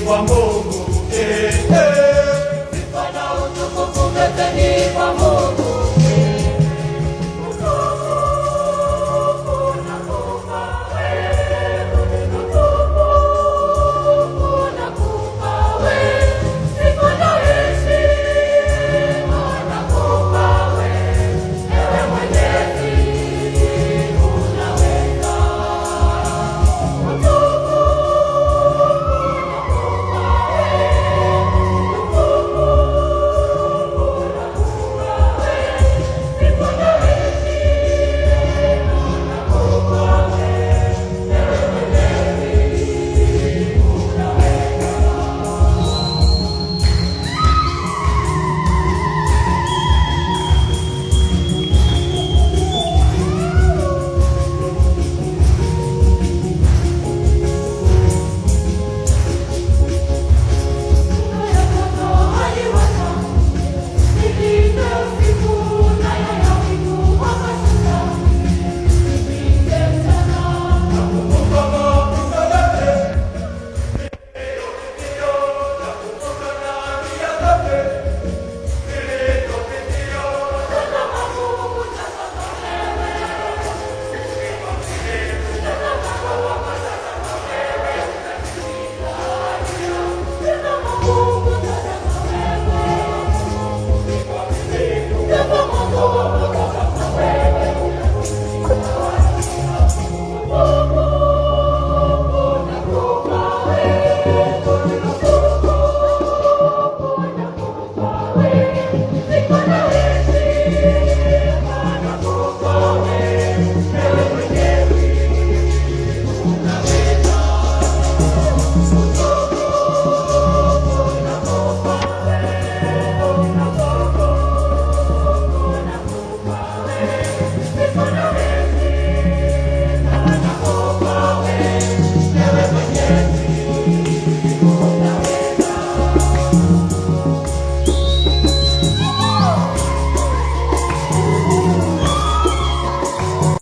Kwa Mungu, eh, eh. Sifa na utukufu vyote ni kwa Mungu, eh. Utukufu nakupa wewe, utukufu nakupa wewe, sifa na heshima nakupa wewe, ewe Mwenyezi unaweza. Utukufu nakupa wewe, utukufu nakupa wewe, sifa na heshima nakupa wewe, ewe Mwenyezi unaweza. Nakumbuka mapito yote, nakumbuka na njia zote nilizopitia.